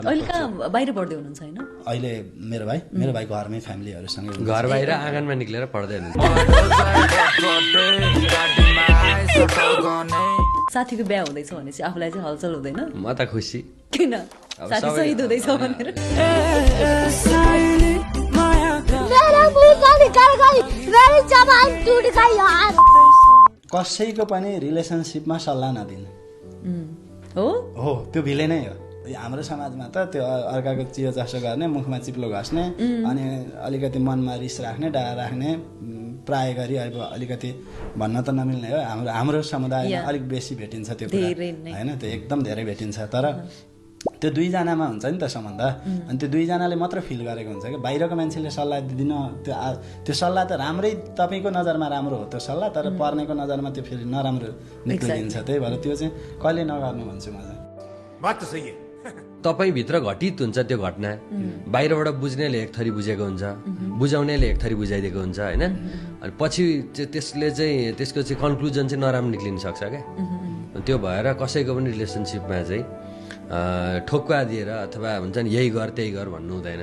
अहिले कहाँ बाहिर पढ्दै हुनुहुन्छ होइन? अहिले मेरो भाइ घरमै फ्यामिलीहरूसँगै हुनुहुन्छ। घर बाहिर आँगनमा निक्लेर पढ्दै हुनुहुन्छ। साथीको बिहा हुँदैछ भने चाहिँ आफूलाई चाहिँ हलचल हुँदैन? म त खुसी। किन? साथी शहीद हुँदैछ भनेर? कसैको पनि रिलेसनसिपमा सल्लाह नदिनु हो, त्यो भिले नै हो। हाम्रो समाजमा त त्यो अर्काको चियो चासो गर्ने, मुखमा चिप्लो घस्ने, अनि अलिकति मनमा रिस राख्ने, डाहा राख्ने, प्राय गरी अब अलिकति भन्न त नमिल्ने हो। हाम्रो समुदायमा अलिक बेसी भेटिन्छ त्यो कुरा होइन, त्यो एकदम धेरै भेटिन्छ। तर त्यो दुईजनामा हुन्छ नि त सम्बन्ध, अनि त्यो दुईजनाले मात्र फिल गरेको हुन्छ कि बाहिरको मान्छेले सल्लाह दिदिन, त्यो सल्लाह त राम्रै, तपाईँको नजरमा राम्रो हो त्यो सल्लाह, तर पर्नेको नजरमा त्यो फेरि नराम्रो निक्लिदिन्छ। त्यही भएर त्यो चाहिँ कहिले नगर्नु भन्छु म चाहिँ। बात त सही है। तपाईँभित्र घटित हुन्छ त्यो घटना, बाहिरबाट बुझ्नेले एक थरी बुझेको हुन्छ, बुझाउनेले एक थरी बुझाइदिएको हुन्छ होइन। अनि पछि त्यसले चाहिँ त्यसको चाहिँ कन्क्लुजन चाहिँ नराम्रो निक्लिन सक्छ क्या। त्यो भएर कसैको पनि रिलेसनसिपमा चाहिँ ठोक्का दिएर अथवा हुन्छ नि यही गर त्यही गर भन्नु हुँदैन।